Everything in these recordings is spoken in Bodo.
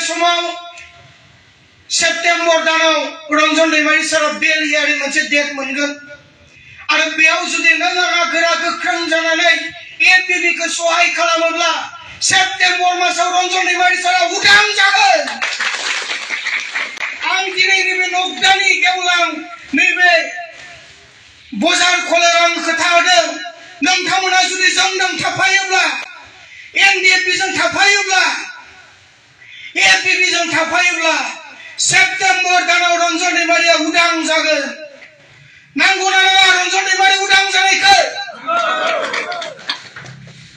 समाव सेप्टेम्बर दानाव रंजन दैमारि सारा बेल हियारि मोनसे डेट मोनगोन आरो बेयाव जुदि नों आंहा गोरा गोख्रों जानानै एपिबि खौ सहाय खालामोब्ला सेप्टेम्बर मासाव रंजन दैमारि सारा उदां जागोन आं दिनै नैबे नगदानि गेवलां नैबे बजार खलायाव आं खोथा होदों नोंथांमोना जुदि जोंजों थाफायोब्ला एनडिएफबि जों थाफायोब्ला एपिबि जों थाफायोब्ला सेप्टेम्बर दानाव रंजन दैमारिया उदां जागोन नांगौना नङा रंजन दैमारि उदां जानायखौ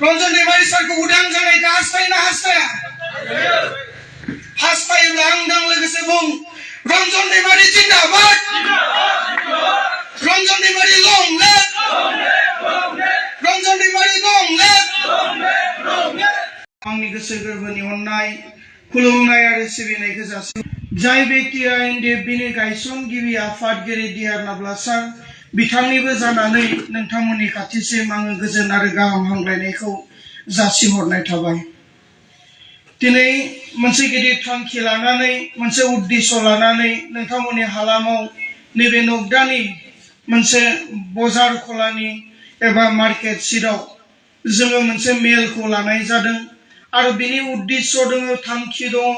रंजन दैमारि सारखौ उदां जानायखौ हास्थायोना हास्थाया हास्थायोब्ला आंजों लोगोसे बुं रंजन दैमारि जिन्दाबाद रंजन दैमारि लं लिभ रंजन दैमारि लं लिभ आंनि गोसो गोरबोनि अननाय खुलुमनाय आरो सिबिनायखौ जासि जाय बेक्तिया एनडिएफबिनि गायसनगिरि आफादगिरि डिआर नाब्ला सार बिथांनिबो जानानै नोंथांमोननि खाथिसिम आङो गोजोन आरो गाहाम हामलायनायखौ जासिहरनाय थाबाय दिनै मोनसे गिदिर थांखि लानानै मोनसे उद्देश्य लानानै नोंथांमोननि हालामाव नैबे नगदानि मोनसे बजार खलानि एबा मार्केट सिटआव जोङो मोनसे मेलखौ लानाय जादों आरो बिनि उद्देश्य दङ थांखि दङ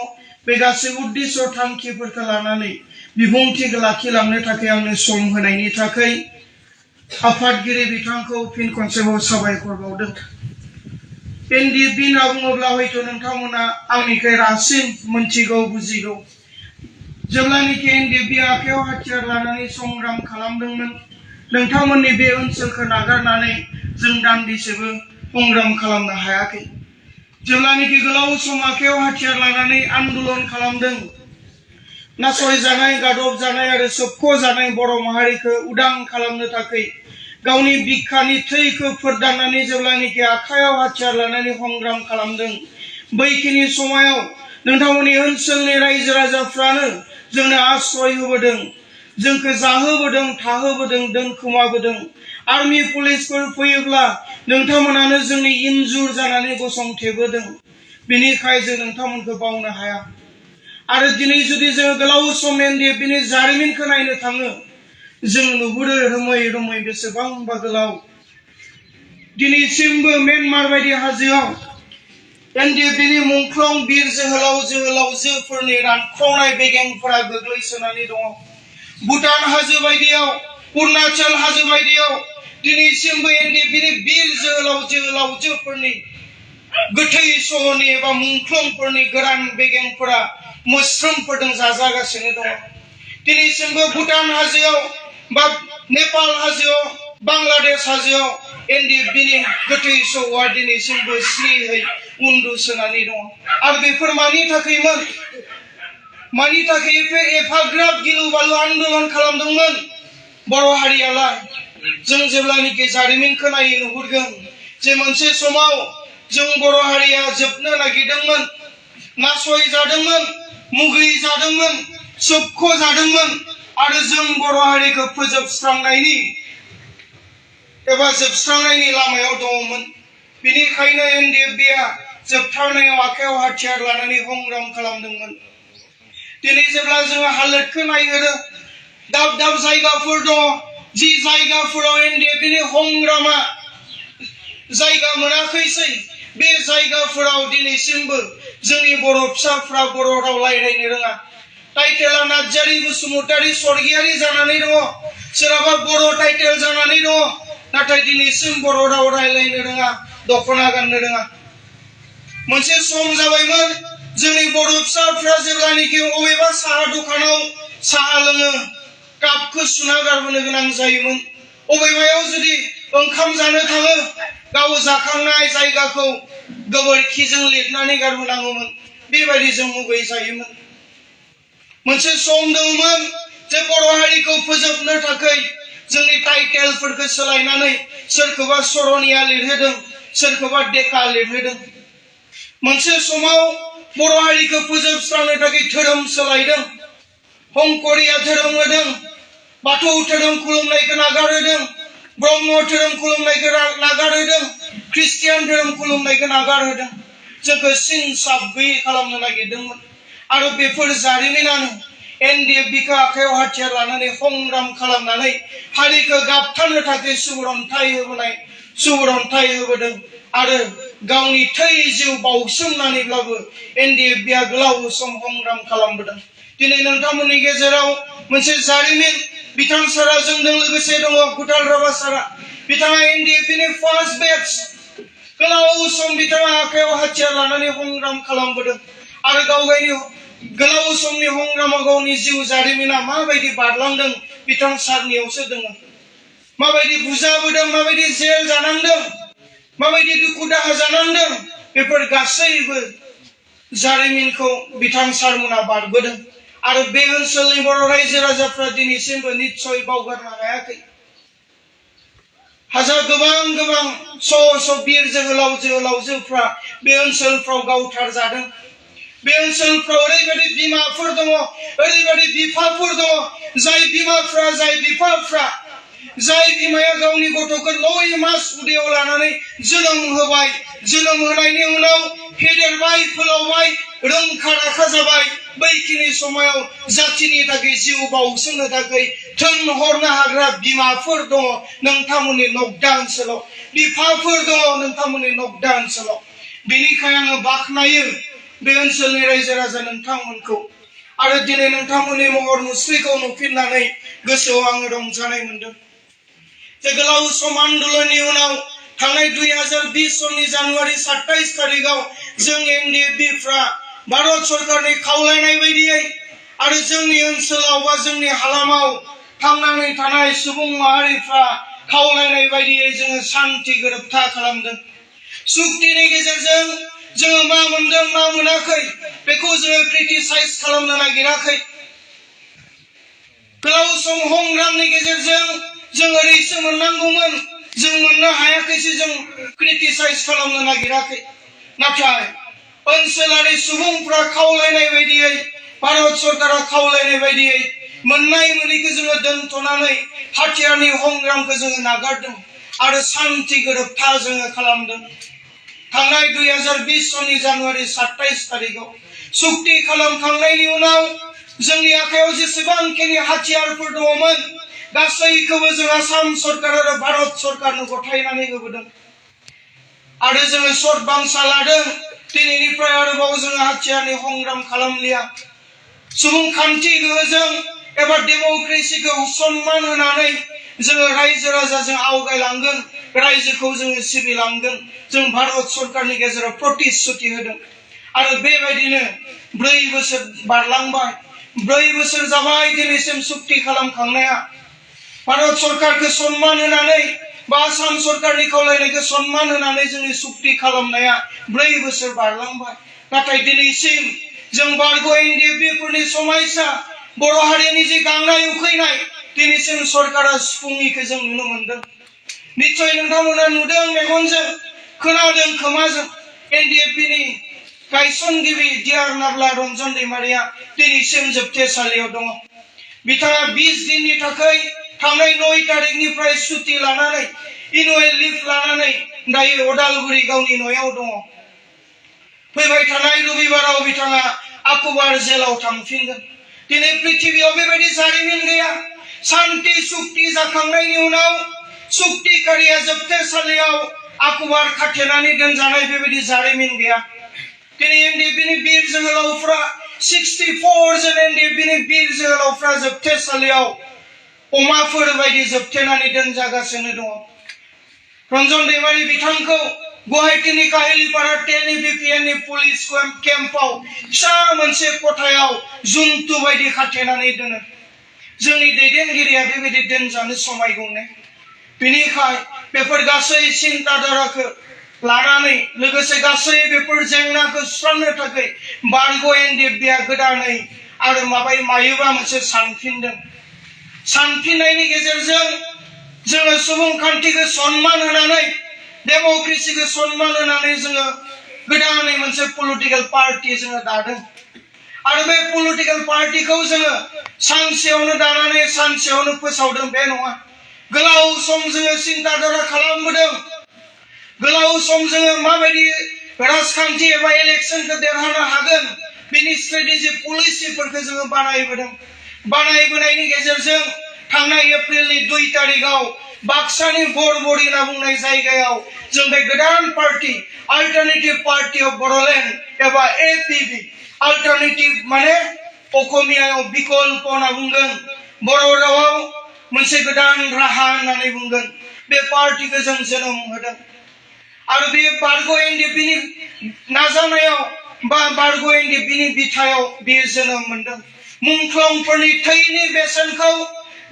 बे गासै उद्देश्य थांखिफोरखौ लानानै बिबुंथि लाखिलांनो थाखाय आंनो सम होनायनि थाखाय आफादगिरि बिथांखौ फिन खनसेबाव साबायखर बावदों एनडिएफबि होनना बुङोब्ला हयथ' नोंथांमोना आंनिख्रुइ रासिन मोनथिगौ बुजिगौ जेब्लानोखि एनडिएफबि आखायाव हाथियार लानानै संग्राम खालामदोंमोन नोंथांमोननि बे ओनसोलखौ नागारनानै जों दान्दिसेबो संग्राम खालामनो हायाखै जेब्लानोखि गोलाव सम आखायाव हाथियार लानानै आन्दोलन खालामदों नासयजानाय गादब जानाय आरो सोबख'जानाय बर' माहारिखौ उदां खालामनो थाखाय गावनि बिखानि थैखौ फोरदाननानै जेब्लानोखि आखायाव हाथियार लानानै संग्राम खालामदों बैखिनि समायाव नोंथांमोननि ओनसोलनि रायजो राजाफ्रानो जोंनो आश्रय होबोदों जोंखौ जाहोबोदों थाहोबोदों दोनखुमाबोदों आर्मि पुलिसफोर फैयोब्ला नोंथांमोनानो जोंनि इन्जुर जानानै गसंथेबोदों बेनिखायनो जों नोंथांमोनखौ बावनो हाया आरो दिनै जुदि जों गोलाव सम एनडिएफबिनि जारिमिनखौ नायनो थाङो जों नुहुरो रोमै रोमै बेसेबांबा गोलाव दिनैसिमबो म्यानमार बायदि हाजोआव एनडिएफबिनि मुंख्लं बिर जोहोलावजोफोरनि रानख्रावनाय बेगेंफोरा गोग्लैसोनानै दङ भुटान हाजो बायदियाव अरुणाचल हाजो बायदियाव दिनैसिमबो एनडिएफबिनि बिर जोहोलावजोफोरनि गोथै सहनि एबा मुंख्लंफोरनि गोरान बेगेंफोरा मोस्रोमफोरजों जाजागासिनो दङ दिनैसिमबो भुटान हाजोआव बा नेपाल हाजोआव बांलादेश हाजोआव एनडिएफबिनि गोथै सहआ दिनैसिमबो स्रियै उन्दुसोनानै दङ आरो बेफोर मानि थाखायमोन मानि थाखाय एफाग्राब गिलु बालु आन्दोलन खालामदोंमोन बर' हारियालाय जों जेब्लानोखि जारिमिनखौ नायो नुहुरगोन जे मोनसे समाव जों बर' हारिया जोबनो नागिरदोंमोन नासय जादोंमोन मुगै जादोंमोन सोबख' जादोंमोन आरो जों बर' हारिखौ फोजोबस्रांनायनि एबा जोबस्रांनायनि लामायाव दङमोन बेनिखायनो एनडिएफबिआ जोबथारनायाव आखायाव हाथियार लानानै संग्राम खालामदोंमोन दिनै जेब्ला जोङो हालोदखौ नायहरो दाब दाब जायगाफोर दङ जि जायगाफोराव एनडिएफबिनि संग्रामा जायगा मोनाखैसै बे जायगाफोराव दिनैसिमबो जोंनि बर' फिसाफ्रा बर' राव रायज्लायनो रोङा टाइटेला नार्जारि बसुमतारि स्वर्गियारि जानानै दङ सोरहाबा बर' टाइटेल जानानै दङ नाथाय दिनैसिम बर' राव रायज्लायनो रोङा दख'ना गाननो रोङा मोनसे सम जाबायमोन जोंनि बर' फिसाफ्रा जेब्लानोखि बबेबा साहा दखानाव साहा लोङो कापखौ सुना गारबोनो गोनां जायोमोन बबेबायाव जुदि ओंखाम जानो थाङो गाव जाखांनाय जायगाखौ गोबोरखिजों लिरनानै गारबोनांगौमोन बेबायदि जों मुगै जायोमोन मोनसे सम दंमोन जे बर' हारिखौ फोजोबनो थाखाय जोंनि टाइटेलफोरखौ सोलायनानै सोरखौबा सरनिया लिरहोदों सोरखौबा डेका लिरहोदों मोनसे समाव बर' हारिखौ फोजोबस्रांनो थाखाय धोरोम सोलायदों हंकरिया धोरोम होदों बाथौ धोरोम खुलुमनायखौ नागारहोदों ब्रह्म धोरोम खुलुमनायखौ नागारहोदों ख्रिस्टियान धोरोम खुलुमनायखौ नागारहोदों जोंखौ सिन साब गैयै खालामनो नागिरदोंमोन आरो बेफोर जारिमिनानो एनडिएफबिखौ आखायाव हाथियार लानानै संग्राम खालामनानै हारिखौ गाबथानो थाखाय सुबुरन्थाइ होबोदों आरो गावनि थै जिउ बाउसोमनानैब्लाबो एनडिएफबिआ गोलाव सम संग्राम खालामबोदों। दिनै नोंथांमोननि गेजेराव मोनसे जारिमिन बिथां सारा जोंजों लोगोसे दङ गुटाल राभा सारा बिथाङा एनडिएफबिनि फार्स्ट बेच गोलाव सम बिथाङा आखायाव हाथियार लानानै संग्राम खालामबोदों आरो गावनि गोलाव समनि संग्रामाव गावनि जिउ जारिमिना माबायदि बारलांदों बिथां सारनियावसो दङ। माबायदि बुजाबोदों, माबायदि जेल जानांदों, माबायदि दुखु दाहा जानांदों, बेफोर गासैबो जारिमिनखौ बिथां सारमोना बारबोदों आरो बे ओनसोलनि बर' रायजो राजाफ्रा दिनैसिमबो निस्सय बावगारनो हायाखै। हाजार गोबां स' बिर जोहोलावजोफ्रा बे ओनसोलफ्राव गावथार जादों। बे ओनसोलफ्राव ओरैबायदि बिमाफोर दङ, ओरैबायदि बिफाफोर दङ, जाय बिफाफ्रा जाय बिमाया गावनि गथ'खौ 9 मास उदैयाव लानानै जोनोम होबाय, जोनोम होनायनि उनाव फेदेरबाय, फोलावबाय, रोंखा राखा जाबाय, बैखिनि समाव जाथिनि थाखाय जिउ बाउसोमनो थाखाय थोनहरनो हाग्रा बिमाफोर दङ नोंथांमोननि नगदा ओनसोलाव, बिफाफोर दङ नोंथांमोननि नगदा ओनसोलाव। बेनिखायनो आङो बाख्नायो बे ओनसोलनि रायजो राजा नोंथांमोनखौ आरो दिनै नोंथांमोननि महर मुस्रिखौ नुफिननानै गोसोआव आङो रंजानाय मोनदों। जे गोलाव सम आन्दोलननि उनाव थांनाय 2020 सननि जानुवारि 27 तारिखआव जों एनडिएफबिफ्रा भारत सरकारनि खावलायनाय बायदियै आरो जोंनि ओनसोलाव बा जोंनि हालामाव थांनानै थानाय सुबुं माहारिफ्रा खावलायनाय बायदियै जोङो शान्ति गोरोबथा खालामदों। सुक्तिनि गेजेरजों जोङो मा मोनदों मा मोनाखै बेखौ जोङो क्रिटिसाइज खालामनो नागिराखै। गोलाव सम संग्रामनि गेजेरजों जों ओरैसो मोननांगौमोन, जों मोननो हायाखैसो जों क्रिटिसाइज खालामनो नागिराखै। नाथाय ओनसोलारि सुबुंफ्रा खावलायनाय बायदियै, भारत सरकारा खावलायनाय बायदियै मोननाय मोनैखौ जोङो दोनथ'नानै हाथियारनि संग्रामखौ जोङो नागारदों आरो शान्ति गोरोबथा जोङो खालामदों। थांनाय 2020 सननि जानुवारि 27 तारिखआव सुक्ति खालामखांनायनि उनाव जोंनि आखायाव जेसेबांखिनि हाथियारफोर दङमोन गासैखौबो जों आसाम सरकार आरो भारत सरकारनो गथायनानै होबोदों आरो जोङो सर्ट बांसा लादों। दिनैनिफ्राय आरोबाव जोङो हाथियारनि संग्राम खालामलिया। सुबुंखान्थि गोहोजों एबा डेम'क्रेसिखौ सन्मान होनानै जोङो रायजो राजाजों आवगायलांगोन, रायजोखौ जोङो सिबिलांगोन। जों भारत सरकारनि गेजेराव प्रतिश्रुति होदों आरो बेबायदिनो 4 बोसोर बारलांबाय, 4 बोसोर जाबाय दिनैसिम सुक्ति खालामखांनाया। भारत सरकारखौ सन्मान होनानै बा आसाम सरकारनि खावलायनायखौ सन्मान होनानै जोंनि सुक्ति खालामनाया 4 बोसोर बारलांबाय। नाथाय दिनैसिम जों बारग' एनडिएफबिफोरनि समायसा बर' हारिनि जे गांनाय उखैनाय दिनैसिम सरकारा सुफुङिखौ जों नुनो मोनदों। निस्सय नोंथांमोना नुदों मेगनजों, खोनादों खोमाजों। एनडिएफबिनि गायसनगिरि डिआर नाब्ला रन्जन दैमारिया दिनैसिम जोबथेसालियाव दङ। बिथाङा 20 दिननि थाखाय थांनाय 9 तारिखनिफ्राय सुटि लानानै एनुवेल लिभ लानानै दायो अदालगुरि गावनि न'आव दङ। फैबाय थानाय रबिबाराव बिथाङा आकुबार जेलाव थांफिनगोन। दिनै पृथिबीयाव बेबायदि जारिमिन गैया। शान्ति सुक्ति जाखांनायनि उनाव सुक्तिकारिया जोबथेसालियाव आकुबार खाथेनानै दोनजानाय बेबायदि जारिमिन गैया। दिनै एनडिएफबिनि बिर जोहोलावफ्रा 64 जन एनडिएफबिनि बिर जोहोलावफ्रा जोबथेसालियाव अमाफोर बायदि जोबथेनानै दोनजागासिनो दङ। रन्जन दैमारि बिथांखौ गुवाहाटीनि काहिलिपारा 10 बिपिएननि पुलिस केम्पआव फिसा मोनसे खथायाव जुन्थु बायदि खाथेनानै दोनो। जोंनि दैदेनगिरिया बेबायदि दोनजानो समायगौने? बेनिखाय बेफोर गासै सिन्ताधाराखौ लानानै लोगोसे गासै बेफोर जेंनाखौ सुस्रांनो थाखाय बारग' एनडिएफबिआ गोदानै आरो मायोबा मोनसे सानफिनदों। सानफिननायनि गेजेरजों जोङो सुबुंखान्थिखौ सन्मान होनानै, डेम'क्रेसिखौ सन्मान होनानै जोङो गोदानै मोनसे पलिटिकेल पार्टी जोङो दादों आरो बे पलिटिकेल पार्टीखौ जोङो सानसेयावनो दानानै सानसेयावनो फोसावदों बे नङा। गोलाव सम जोङो सिन्ताधारा खालामबोदों। गोलाव सम जोङो माबायदि राजखान्थि एबा इलेक्सनखौ देरहानो हागोन बिनि स्ट्रेटेजि पलिसिफोरखौ जोङो बानायबोनायनि गेजेरजों थांनाय एप्रिलनि 2 तारिखाव बाक्सानि बरबरि होनना बुंनाय जायगायाव जों बे गोदान party alternative party of Bodoland एबा एपीबी अल्टारनेटिव माने असमियायाव विकल्प होनना बुंगोन बर' रावाव मोनसे गोदान राहा होननानै बुंगोन बे पार्टीखौ जों जोनोम होदों आरो बे बारग' एनडिपिनि नाजानायाव बा बारग' एनडिपिनि बिथायाव बेयो जोनोम मोनदों मुंख्लंफोरनि थैनि बेसेनखौ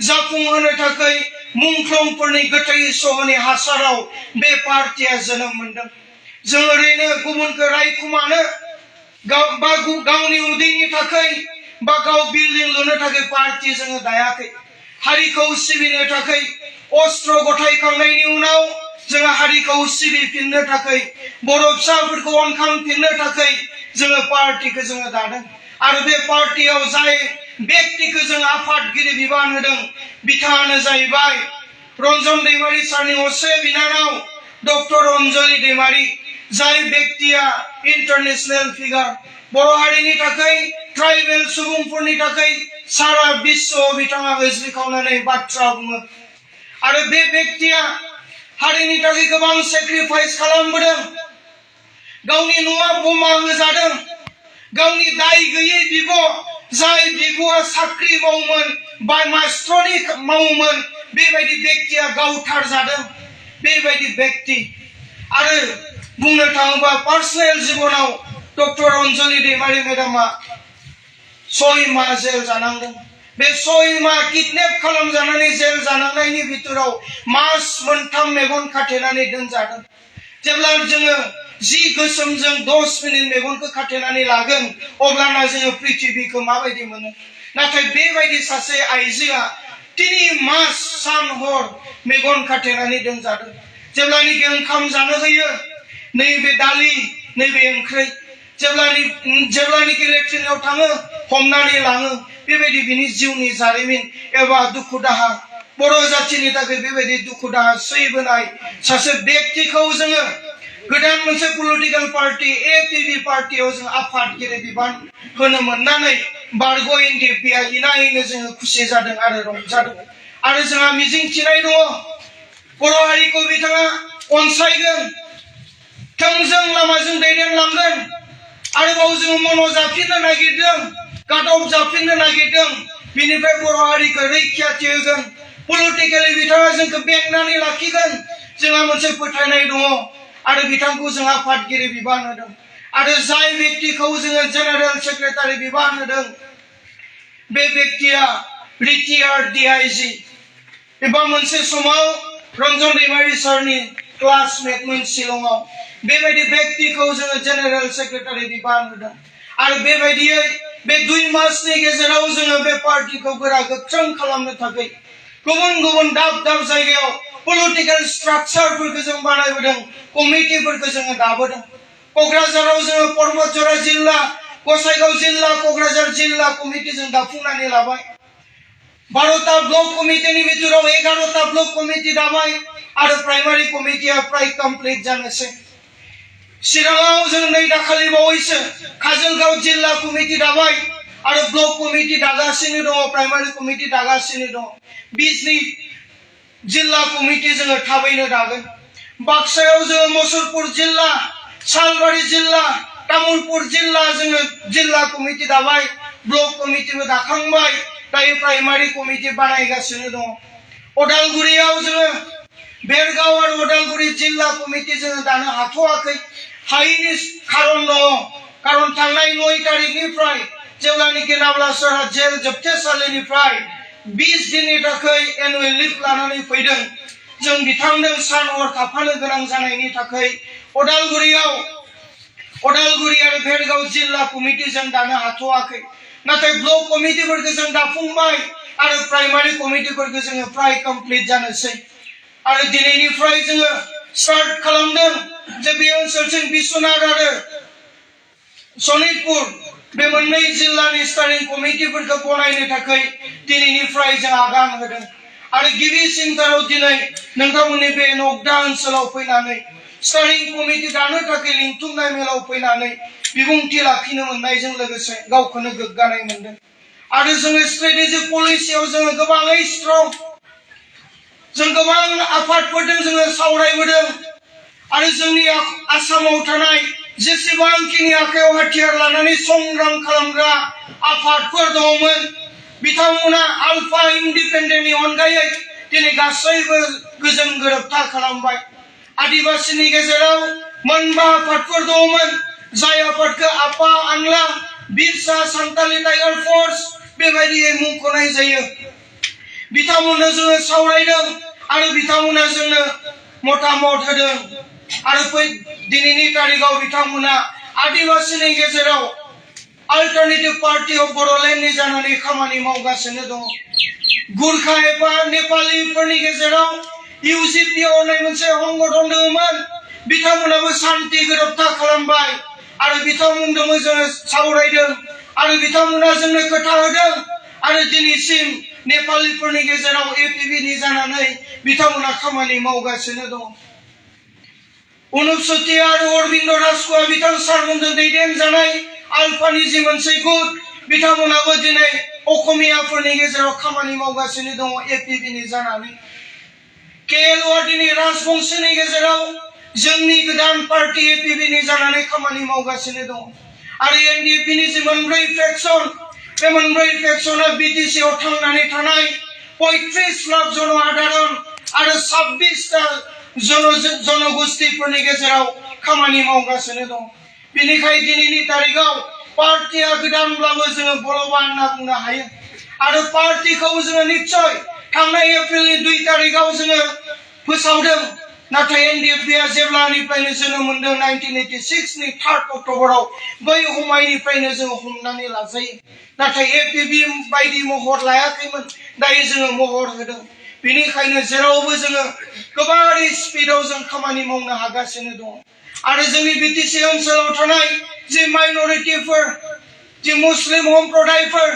जाफुंहोनो थाखाय मुंख्लंफोरनि गोथै सहनि हासाराव बे पार्टीया जोनोम मोनदों जों ओरैनो गुबुनखौ रायखुमानो गावनि उदैनि थाखाय बा गाव बिल्डिं लुनो थाखाय पार्टी जोङो दायाखै हारिखौ सिबिनो थाखाय अस्त्र गथायखांनायनि उनाव जोङो हारिखौ सिबिफिननो थाखाय बर' फिसाफोरखौ अनखांफिननो थाखाय जोङो पार्टीखौ जोङो दादों आरो बे पार्टीयाव जाय व्यक्तिखौ जों आफादगिरि बिबान होदों बिथाङानो जाहैबाय रन्जन दैमारि सारनि असे बिनानाव डक्टर अनजलि दैमारि जाय व्यक्तिया इन्टारनेशनेल फिगार बर' हारिनि थाखाय ट्राइबेल सुबुंफोरनि थाखाय सारा विश्वआव बिथाङा होज्रिखावनानै बाथ्रा बुङो आरो बे व्यक्तिया हारिनि थाखाय गोबां सेक्रिफाइस खालामबोदों गावनि न'आ बमा होजादों गावनि दाय गैयै बिब' जाय बिब'आ साख्रि मावोमोन बा मास्टरनि मावोमोन बेबायदि व्यक्तिया गावथारजादों बेबायदि व्यक्ति आरो बुंनो थाङोबा पार्सनेल जिबनाव डक्टर अनजलि दैमारि मेडामा 6 माह जेल जानांदों बे 6 माह किडनेप खालामजानानै जेल जानांनायनि बिथोराव मास मोनथाम मेगन खाथेनानै दोनजादों जेब्ला जोङो जि गोसोमजों 10 मिनिट मेगनखौ खाथेनानै लागोन अब्लाना जोङो पृथ्वीखौ माबायदि मोनो नाथाय बेबायदि सासे आइजोआ 3 मास सान हर मेगन खाथेनानै दोनजादों जेब्लानिखि ओंखाम जानो होयो नैबे दालि नैबे ओंख्रि जेब्लानिखि लेट्रिनाव थाङो हमनानै लाङो बेबायदि बिनि जिउनि जारिमिन एबा दुखु दाहा बर' जातिनि थाखाय बेबायदि दुखु दाहा सैबोनाय सासे व्यक्तिखौ जोङो गोदान मोनसे पलिटिकल पार्टी एपीबी पार्टीयाव जों आफादगिरि बिबान होनो मोननानै बारग' एनडिपिआ इनायनो जोङो खुसि जादों आरो रंजादों आरो जोंहा मिजिंथिनाय दङ बर' हारिखौ बिथाङा अनसायगोन थोंजों लामाजों दैदेनलांगोन आरोबाव जों मन' जाफिननो नागिरदों गादब जाफिननो नागिरदों बिनिफ्राय बर' हारिखौ रैखाथि होगोन पलिटिकेलि बिथाङा जोंखौ बेंनानै लाखिगोन जोंहा मोनसे फोथायनाय दङ आरो बिथांखौ जों आफादगिरि बिबान होदों आरो जाय व्यक्तिखौ जोङो जेनेरेल सेक्रेटारि बिबान होदों बे व्यक्तिया रिटायार्ड डीआईजी एबा मोनसे समाव रन्जन दैमारि सारनि क्लासमेटमोन शिलंआव बेबायदि व्यक्तिखौ जोङो जेनेरेल सेक्रेटारि बिबान होदों आरो बेबायदियै बे 2 मासनि गेजेराव जोङो बे पार्टीखौ गोरा गोख्रों खालामनो थाखाय गुबुन गुबुन दाब दाब जायगायाव पलिटिकल स्ट्राक्चारफोरखौ जों बानायबोदों कमिटिफोरखौ जोङो दाबोदों क'क्राझाराव जोङो पर्बतजरा जिल्ला गसाइगाव जिल्ला क'क्राझार जिल्ला कमिटि जों दाफुंनानै लाबाय 12टा ब्लक कमिटिनि बिथोराव 11टा ब्लक कमिटि दाबाय आरो प्राइमारि कमिटिया प्राय कमप्लिट जानोसै चिराङाव जों नै दाखालि बावैसो काजलगाव जिल्ला कमिटि दाबाय आरो ब्लक कमिटि दागासिनो दङ प्राइमारि कमिटि दागासिनो दङ बिजनि जिल्ला कमिटि जोङो थाबैनो दागोन बाक्सायाव जोङो मुसलपुर जिल्ला सालबारि जिल्ला तामुलपुर जिल्ला जोङो जिल्ला कमिटि दाबाय ब्लक कमिटिबो दाखांबाय दायो प्राइमारि कमिटि बानायगासिनो दङ अदालगुरियाव जोङो बेरगाव आरो अदालगुरि जिल्ला कमिटि जोङो दानो हाथ'वाखै हायैनि खारन दङ खारन थांनाय 9 तारिखनिफ्राय जेब्लानिखि नाब्लासरहा जेल जोबथेसालिनिफ्राय 20 दिननि थाखाय एनुवेल लिभ लानानै फैदों जों बिथांजों सान हर थाफानो गोनां जानायनि थाखाय अदालगुरि आरो बेरगाव जिल्ला कमिटि जों दानो हाथ'वाखै नाथाय ब्लक कमिटिफोरखौ जों दाफुंबाय आरो प्राइमारि कमिटिफोरखौ जोङो प्राय कमप्लिट जानोसै आरो दिनैनिफ्राय जोङो स्टार्ट खालामदों जे बे ओनसोलजों बिश्वनाथ आरो सनितपुर बे मोननै जिल्लानि स्टारिं कमिटिफोरखौ बनायनो थाखाय दिनैनिफ्राय जों आगान होदों आरो गिबिसिनथाराव दिनै नोंथांमोननि बे नगदा ओनसोलाव फैनानै स्टारिं कमिटि दानो थाखाय लिंथुमनाय मेलाव फैनानै बिबुंथि लाखिनो मोननायजों लोगोसे गावखौनो गोग्गानाय मोनदों आरो जोङो स्ट्रेटेजिक पलिसियाव जोङो गोबाङै स्ट्रं जों गोबां आफादफोरजों जोङो सावरायबोदों आरो जोंनि आसामाव थानाय जेसेबांखिनि आखायाव हाथियार लानानै संग्राम खालामग्रा आफादफोर दङमोन बिथांमोना आलफा इन्डिपेन्डेन्टनि अनगायै दिनै गासैबो गोजोन गोरोबथा खालामबाय आदिबासिनि गेजेराव मोनबा आफादफोर दङमोन जाय आफादखौ आपा आनला बिरसा सान्थालि टाइगार फर्स बेबायदियै मुंख'नाय जायो बिथांमोननो जोङो सावरायदों आरो बिथांमोना जोंनो मतामत होदों आरो दिनैनि तारिखाव बिथांमोना आदिबासिनि गेजेराव अल्टारनेटिभ पार्टी अफ बड'लेण्डनि जानानै खामानि मावगासिनो दङ गुरखा एबा नेपालिफोरनि गेजेराव इउजिपि होननाय मोनसे संगठन दङमोन बिथांमोनाबो शान्ति गोरोबथा खालामबाय आरो बिथांमोनजोंबो जोङो सावरायदों आरो बिथांमोना जोंनो खोथा होदों आरो दिनैसिम नेपालिफोरनि गेजेराव एपिबिनि जानानै बिथांमोना खामानि मावगासिनो दङ अनुप सतिया आरो अरबिन्द राजख'आ बिथां सारमोनजों दैदेनजानाय आलफानि जि मोनसे गुट बिथांमोनाबो दिनै असमियाफोरनि गेजेराव खामानि मावगासिनो दङ एपिबिनि जानानै केएलआ दिनै राजबंशीनि गेजेराव जोंनि गोदान पार्टी एपिबिनि जानानै खामानि मावगासिनो दङ आरो एनडिएफबिनि जि मोनब्रै फेक्सन बे मोनब्रै फेक्सना बिटिसिआव थांनानै थानाय 35 लाख जनसाधारण आरो 26टा जनगोष्ठीफोरनि गेजेराव खामानि मावगासिनो दं बेनिखायनो दिनैनि तारिखाव पार्टीया गोदानब्लाबो जोङो बलवान होनना बुंनो हायो आरो पार्टीखौ जोङो निश्चय थांनाय एप्रिलनि 2 तारिखाव जोङो फोसावदों नाथाय एनडिएफबिआ जेब्लानिफ्रायनो जोनोम मोनदों 1986 नि 3 अक्ट'बराव बै समायनिफ्रायनो जोङो हमनानै लाजायो नाथाय एपिबि बायदि महर लायाखैमोन दायो जोङो महर होदों बेनिखायनो जेरावबो जोङो गोबारै स्पिडआव जों खामानि मावनो हागासिनो दङ आरो जोंनि बिटिसि ओनसोलाव थानाय जि माइनरिटिफोर जि मुस्लिम सम्प्रदायफोर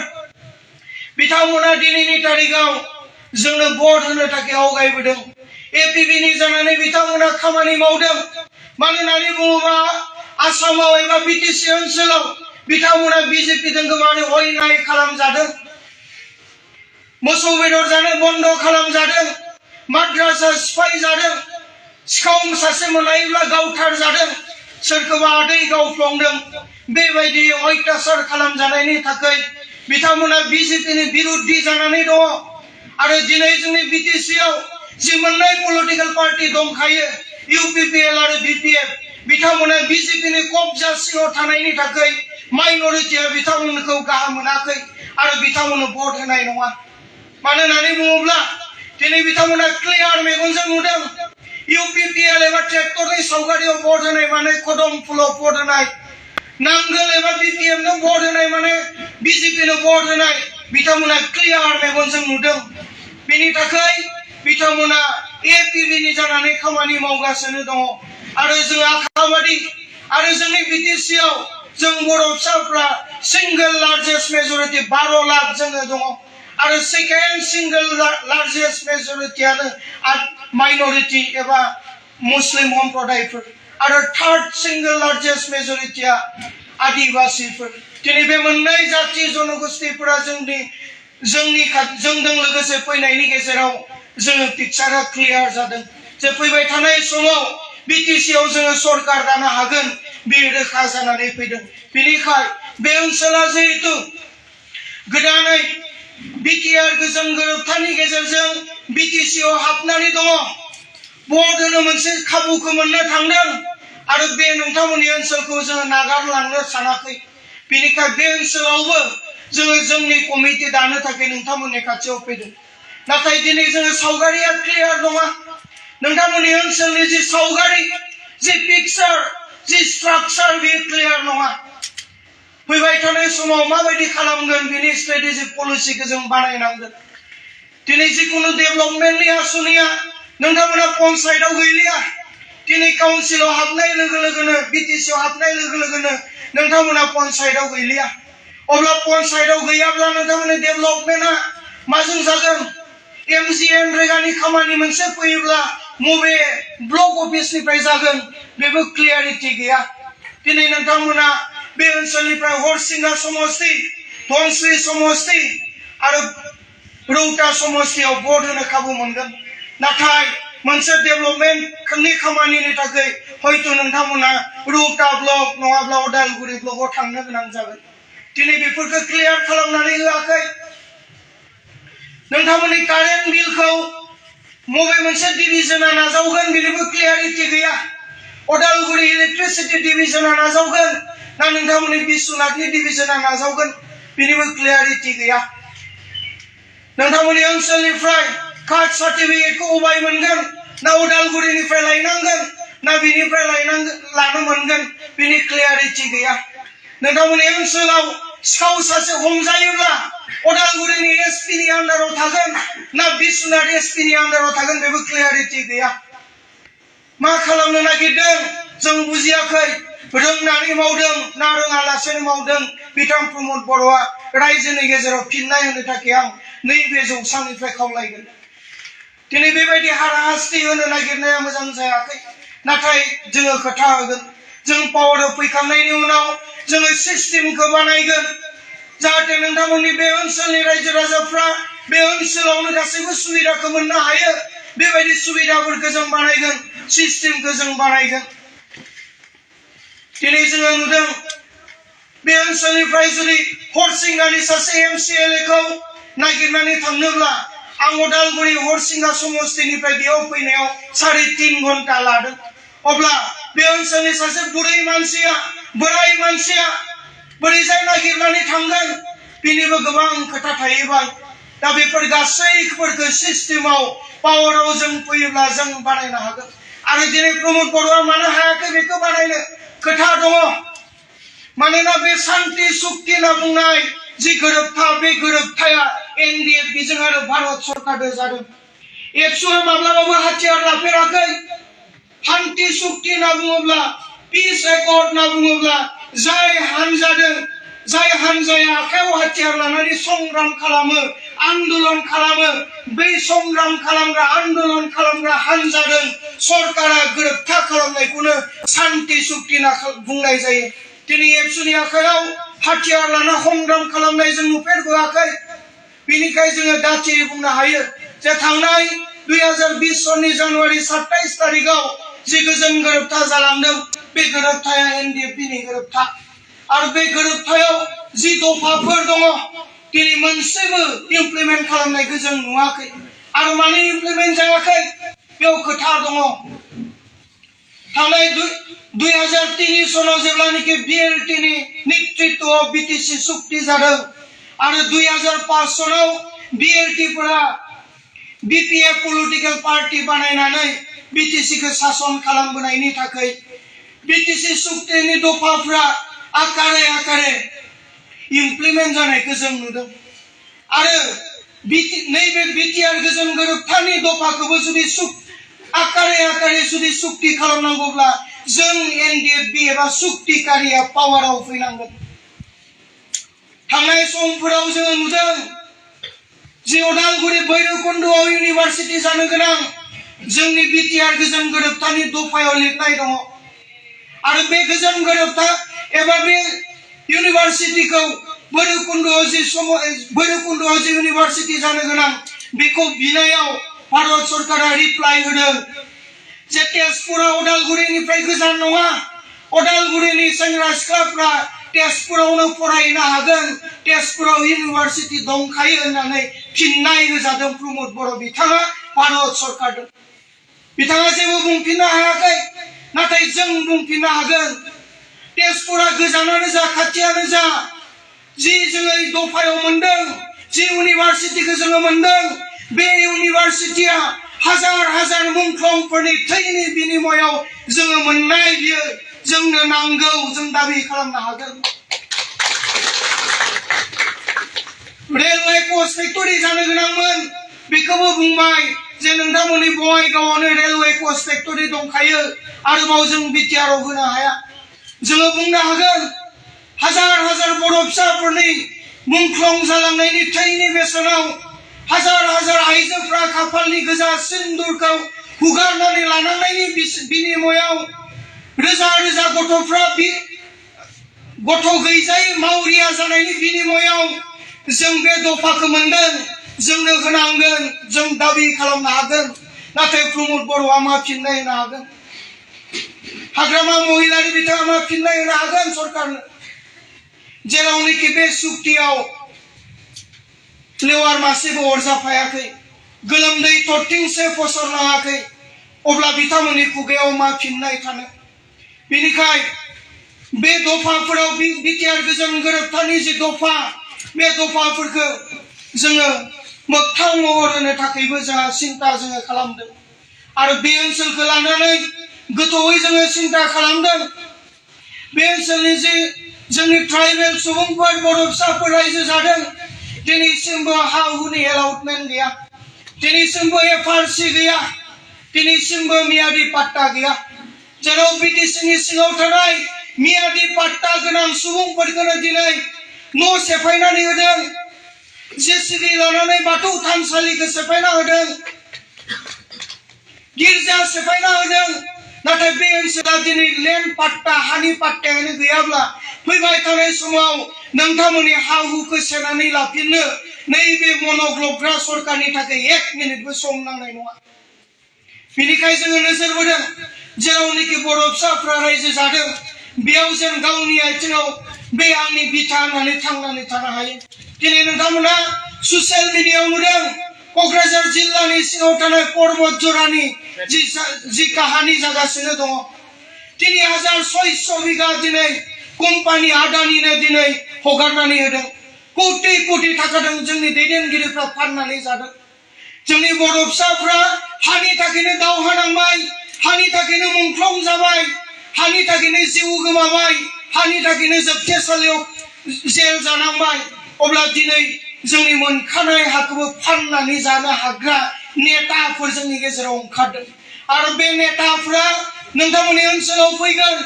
बिथांमोना दिनैनि तारिखाव जोंनो भट होनो थाखाय आवगायबोदों एपिबिनि जानानै बिथांमोना खामानि मावदों मानो होननानै बुङोबा आसामाव एबा बिटिसि ओनसोलाव बिथांमोना बिजेपिजों गोबां अयनाय खालामजादों मोसौ बेदर जानो बन्द खालामजादों माद्रासा सिफायजादों सिखाव सासे मोननायब्ला गावथार जादों सोरखौबा आदै गावफ्लंदों बेबायदि अयथासार खालामजानायनि थाखाय बिथांमोना बिजेपिनि बिरुद्धि जानानै दङ आरो दिनै जोंनि बिटिसिआव जि मोननै पलिटिकल पार्टी दंखायो इउपिपिएल आरो बिपिएफ बिथांमोना बिजेपिनि कब्जा सिङाव थानायनि थाखाय माइनरिटिया बिथांमोनखौ गाहाम मोनाखै आरो बिथांमोननो भट होनाय नङा मानो होननानै बुङोब्ला दिनै बिथांमोना क्लियार मेगनजों नुदों इउपिपिएल एबा ट्रेक्टरनि सावगारियाव भट होनाय माने कदम फुलाव भट होनाय नांगोल एबा बिपिएफनो भट होनाय माने बिजेपिनो भट होनाय बिथांमोना क्लियार मेगनजों नुदों बेनि थाखाय बिथांमोना एपिबिनि जानानै खामानि मावगासिनो दङ आरो जों आखाबादि आरो जोंनि बिटिसिआव जों बर' फिसाफ्रा सिंगल लार्जेस्ट मेजरिटी 12 लाख जोङो दङ आरो सेकेन्ड सिंगल लार्जेस्ट मेजरिटीआनो माइनरिटी एबा मुस्लिम सम्प्रदायफोर आरो थार्ड सिंगल लार्जेस्ट मेजरिटीआ आदिबासिफोर दिनै बे मोननै जाति जनगोष्ठीफोरा जोंजों लोगोसे फैनायनि गेजेराव जोङो पिक्चारा क्लियार जादों जे फैबाय थानाय समाव बिटिसिआव जोङो सरकार दानो हागोन बे रोखा जानानै फैदों बेनिखाय बे ओनसोला जिहेतु गोदानै बिटिआर गोजोन गोरोबथानि गेजेरजों बिटिसिआव हाबनानै दङ भट होनो मोनसे खाबुखौ मोननो थांदों आरो बे नोंथांमोननि ओनसोलखौ जोङो नागारलांनो सानाखै बेनिखाय बे ओनसोलावबो जोङो जोंनि कमिटि दानो थाखाय नोंथांमोननि खाथियाव फैदों नाथाय दिनै जोङो सावगारिया क्लियार नङा नोंथांमोननि ओनसोलनि जि सावगारि जि पिक्चार जि स्ट्राक्चार बे क्लियार नङा फैबाय थानाय समाव माबायदि खालामगोन बेनि स्ट्रेटेजिक पलिसिखौ जों बानायनांगोन दिनै जिकुनु डेभेलपमेन्टनि आसनिया नोंथांमोना पन्चायतआव गैलिया दिनै काउन्सिलाव हाबनाय लोगो लोगोनो बिटिसिआव हाबनाय लोगो लोगोनो नोंथांमोना पन्चायतआव गैलिया अब्ला पन्चायतआव गैयाब्ला नोंथांमोननि डेभेलपमेन्टआ माजों जागोन एमजिएन रेगानि खामानि मोनसे फैयोब्ला मबे ब्लक अफिसनिफ्राय जागोन बेबो क्लियारिटि गैया दिनै नोंथांमोना बे ओनसोलनिफ्राय हरसिंगा समस्ति धनस्री समस्ति आरो रौता समस्तियाव भट होनो खाबु मोनगोन नाथाय मोनसे डेभेलपमेन्टनि खामानिनि थाखाय हयथ' नोंथांमोना रौता ब्लक नङाब्ला उदालगुरि ब्लकआव थांनो गोनां जागोन दिनै बेफोरखौ क्लियार खालामनानै होआखै नोंथांमोननि कारेन्ट बिलखौ मबे मोनसे डिभिजना नाजावगोन बेनिबो क्लियारिटि गैया उदालगुरि इलेक्ट्रिसिटि डिभिजना नाजावगोन ना नोंथांमोननि बिश्वनाथनि डिभिजना नाजावगोन बेनिबो क्लियारिटि गैया नोंथांमोननि ओनसोलनिफ्राय कास्ट सार्टिफिकेटखौ अबाय मोनगोन ना उदालगुरिनिफ्राय लायनांगोन ना बिनिफ्राय लानो मोनगोन बिनि क्लियारिटि गैया नोंथांमोननि ओनसोलाव सिखाव सासे हमजायोब्ला उदालगुरिनि एसपिनि आन्डाराव थागोन ना बिश्वनाथ एसपिनि आन्डाराव थागोन बेबो क्लियारिटि गैया मा खालामनो नागिरदों जों बुजियाखै रोंनानै मावदों ना रोङालासेनो मावदों बिथां प्रमद बर'आ रायजोनि गेजेराव फिननाय होनो थाखाय आं नैबे जौसांनिफ्राय खावलायगोन दिनै बेबायदि हाराहास्ति होनो नागिरनाया मोजां जायाखै नाथाय जोङो खोथा होगोन जों पावाराव फैखांनायनि उनाव जोङो सिस्टेमखौ बानायगोन जाहाथे नोंथांमोननि बे ओनसोलनि रायजो राजाफ्रा बे ओनसोलावनो गासैबो सुबिदाखौ मोननो हायो बेबायदि सुबिदाफोरखौ जों बानायगोन सिस्टेमखौ जों बानायगोन दिनै जोङो नुदों बे ओनसोलनिफ्राय जुदि हरसिंगानि सासे एमसिएलएखौ नागिरनानै थांनोब्ला आं उदालगुरि हरसिंगा समस्तिनिफ्राय बेयाव फैनायाव 3.5 घन्टा लादों अब्ला बे ओनसोलनि सासे बुरै मानसिया बोराय मानसिया बोरैजाय नागिरनानै थांगोन बेनिबो गोबां खोथा थाहैबाय दा बेफोर गासैफोरखौ सिस्टेमाव पावाराव जों फैयोब्ला जों बानायनो हागोन आरो दिनै प्रमद बर'आ मानो हायाखै बेखौ बानायनो खोथा दङ मानोना बे शान्ति सुक्ति होनना बुंनाय जि गोरोबथा बे गोरोबथाया एनडिएफ बिजों आरो भारत सरकारजों जादों एबसुआ माब्लाबाबो हाथियार लाफेराखै शान्ति सुक्ति होनना बुङोब्ला पिस एकर्ड होनना बुङोब्ला जाय हानजाया आखायाव हाथियार लानानै संग्राम खालामो आन्दोलन खालामो बै संग्राम खालामग्रा आन्दोलन खालामग्रा हानजाजों सरकारा गोरोबथा खालामनायखौनो शान्ति सुक्ति होनना बुंनाय जायो दिनै एबसुनि आखायाव हाथियार लाना संग्राम खालामनाय जों नुफेरबोआखै बेनिखायनो जोङो दाथियै बुंनो हायो जे थांनाय 2020 सननि जानुवारि 27 तारिखआव जि गोजोन गोरोबथा जालांदों बे गोरोबथाया एनडिएफनि गोरोबथा आरो बे गोरोबथायाव जि दफाफोर दङ दिनै मोनसेबो इमप्लिमेन्ट खालामनायखौ जों नुवाखै आरो मानो इमप्लिमेन्ट जायाखै बेयाव खोथा दङ थांनाय 2003 सनाव जेब्लानिकि बिएलटिनि नेतृत्वआव बिटिसि सुक्ति जादों आरो 2005 सनाव बिएलटिफोरा बिपिएफ पलिटिकल पार्टी बानायनानै बिटिसिखौ सासन खालामबोनायनि थाखाय बिटिसि सुक्तिनि दफाफ्रा आकारे इमप्लिमेन्ट जानायखौ जों नुदों आरो नैबे बिटिआर गोजोन गोरोबथानि दफाखौबो जुदि आकारे जुदि सुक्ति खालामनांगौब्ला जों एनडिएफबि एबा सुक्तिकारिया पावाराव फैनांगोन थांनाय समफोराव जोङो नुदों जे उदालगुरि भैरबकुन्दआव इउनिभार्सिटि जानो गोनां जोंनि बिटिआर गोजोन गोरोबथानि दफायाव लिरनाय दङ आरो बे गोजोन गोरोबथा एबा बे इउनिभार्सिटिखौ भैरबकुन्दआव जि इउनिभार्सिटि जानो गोनां बेखौ बिनायाव भारत सरकारा रिप्लाइ होदों जे तेजपुरा उदालगुरिनिफ्राय गोजान नङा उदालगुरिनि सेंग्रा सिख्लाफ्रा तेजपुरावनो फरायनो हागोन तेजपुराव इउनिभार्सिटि दंखायो होननानै फिननाय होजादों प्रमद बर' बिथाङा भारत सरकारजों बिथाङा जेबो बुंफिननो हायाखै नाथाय जों बुंफिननो हागोन तेजपुरा गोजानानो जा खाथियानो जा जि जोङो दफायाव मोनदों जि इउनिभार्सिटिखौ जोङो मोनदों बे इउनिभार्सिटिया हाजार मुंख्लंफोरनि थैनि बिनिमयाव जोङो मोननाय बियो जोंनो नांगौ जों दाबि खालामनो हागोन रेलवे कच फेक्टरि जानो गोनांमोन बेखौबो बुंबाय जे नोंथांमोननि बङाइगावआवनो रेलवे कच फेक्टरि दंखायो आरोबाव जों बिटिआरआव होनो हाया जोङो बुंनो हागोन हाजार बर' फिसाफोरनि मुंख्लं जालांनायनि थैनि बेसेनाव हाजार आइजोफ्रा खाफालनि गोजा सिन्दुरखौ हुगारनानै लानांनायनि बिनिमयाव रोजा रोजा गथ'फ्रा गथ' गैजायै मावरिया जानायनि बिनिमयाव जों बे दफाखौ मोनदों जोंनो होनांगोन जों दाबि खालामनो हागोन नाथाय प्रमद बर'आ मा फिननाय होनो हागोन हाग्रामा महिलारि बिथाङा मा फिननाय होनो हागोन सरकारनो जेरावनोखि बे सुक्तियाव लेवार मासेबो अरजाफायाखै गोलोमदै थरथिंसे फसरनाङाखै अब्ला बिथांमोननि खुगायाव मा फिननाय थानो बेनिखाय बे दफाफोराव बिटिआर गोजोन गोरोबथानि जि दफा बे दफाफोरखौ जोङो मोगथां महर होनो थाखायबो जोंहा सिन्था जोङो खालामदों आरो बे ओनसोलखौ लानानै गोथौयै जोङो सिन्था खालामदों बे ओनसोलनि जि जोंनि ट्राइबेल सुबुंफोर बर' फिसाफोर रायजो जादों दिनैसिमबो हा हुनि एलाउटमेन्ट गैया दिनैसिमबो एफआरसि गैया दिनैसिमबो मियादि पाट्टा गैया जेराव बिटिसिनि सिङाव थानाय मियादि पाट्टा गोनां सुबुंफोरखौनो दिनै न' सेफायनानै होदों जेसिबि लानानै बाथौ थानसालिखौ सेफायना होदों गिर्जा सेफायना होदों नाथाय बे ओनसोला दिनै लेन्ड पाट्टा हानि पाट्टायानो गैयाब्ला फैबाय थानाय समाव नोंथांमोननि हा हुखौ सेनानै लाफिननो नैबे मनग्लबग्रा सरकारनि थाखाय 1 मिनिटबो सम नांनाय नङा बेनिखाय जोङो नोजोर बोदों जेरावनोखि बर' फिसाफ्रा रायजो जादों बेयाव जों गावनि आथिङाव बे आंनि बिथा होननानै थांनानै थानो हायो दिनै नोंथांमोना ससियेल मिडियायाव नुदों क'क्राझार जिल्लानि सिङाव थानाय पर्बत जरानि जि काहानि जागासिनो दङ 3600 बिघा दिनै कम्पानि आदानिनो दिनै हगारनानै होदों कोटि कोटि थाखाजों जोंनि दैदेनगिरिफ्रा फाननानै जादों जोंनि बर' फिसाफ्रा हानि थाखायनो दावहा नांबाय हानि थाखायनो मुंख्लं जाबाय हानि थाखायनो जिउ गोमाबाय हानि थाखायनो जोबथेसालियाव जेल जानांबाय अब्ला दिनै जोंनि मोनखानाय हाखौबो फाननानै जानो हाग्रा नेताफोर जोंनि गेजेराव ओंखारदों आरो बे नेताफ्रा नोंथांमोननि ओनसोलाव फैगोन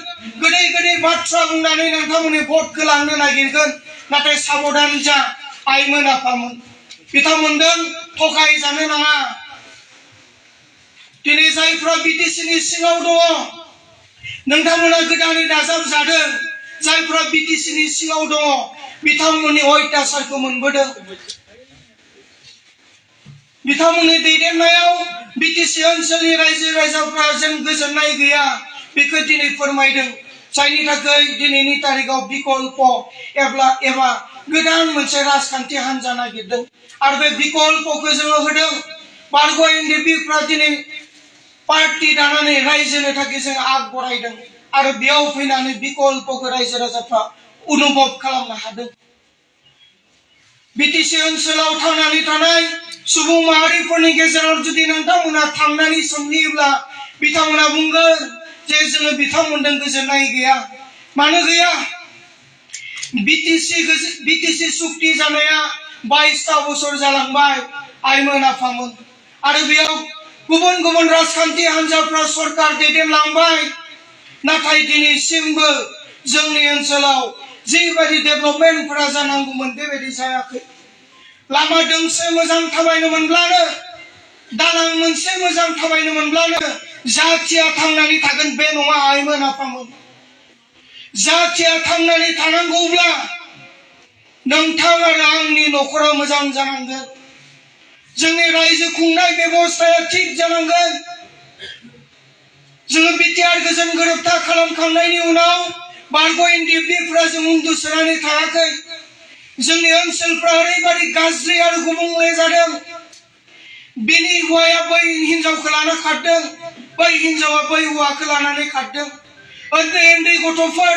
गोदै गोदै बाथ्रा बुंनानै नोंथांमोननि भटखौ लांनो नागिरगोन नाथाय साबधान जा आइमोन आफामोन बिथांमोनजों थगाय जानो नाङा दिनै जायफ्रा बिटिसिनि सिङाव दङ नोंथांमोना गोदानै दाजाबजादों जायफ्रा बिटिसिनि सिङाव दङ बिथांमोननि अयथासारखौ मोनबोदों बिथांमोननि दैदेननायाव बिटिसि ओनसोलनि रायजो राजाफ्रा जों गोजोननाय गैया बेखौ दिनै फोरमायदों जायनि थाखाय दिनैनि तारिखाव बिकल्प एबा गोदान मोनसे राजखान्थि हान्जा नागिरदों आरो बे बिकल्पखौ जोङो होदों बारग' एनडिपिफ्रा दिनै पार्टी दानानै रायजोनो थाखाय जों आग बरायदों आरो बेयाव फैनानै बिकल्पखौ रायजो राजाफ्रा अनुभव खालामनो हादों बिटिसि ओनसोलाव थांनानै थानाय सुबुं माहारिफोरनि गेजेराव जुदि नोंथांमोना थांनानै सोंहैयोब्ला बिथांमोना बुंगोन जे जोङो बिथांमोनजों गोजोननाय गैया मानो गैया बिटिसि सुक्ति जानाया 22टा बोसोर जालांबाय आइमोन आफामोन आरो बेयाव गुबुन गुबुन राजखान्थि हान्जाफ्रा सरकार दैदेनलांबाय नाथाय दिनैसिमबो जोंनि ओनसोलाव जिबायदि डेभेलपमेन्टफोरा जानांगौमोन बेबायदि जायाखै लामा दोंसे मोजां थाबायनो मोनब्लानो दालां मोनसे मोजां थाबायनो मोनब्लानो जाथिया थांनानै थागोन बे नङा आइमोन आफामोन जाथिया थांनानै थानांगौब्ला नोंथां आरो आंनि न'खरा मोजां जानांगोन जोंनि रायजो खुंनाय बेबस्थाया थिग जानांगोन जोङो बिटिआर गोजोन गोरोबथा खालामखांनायनि उनाव बारग' एनडिपिफ्रा जों उन्दुसोनानै थायाखै जोंनि ओनसोलफ्रा ओरैबायदि गाज्रि आरो गुबुंले जादों बिनि हौवाया बै हिनजावखौ लाना खारदों बै हिनजावा बै हौवाखौ लानानै खारदों उन्दै उन्दै गथ'फोर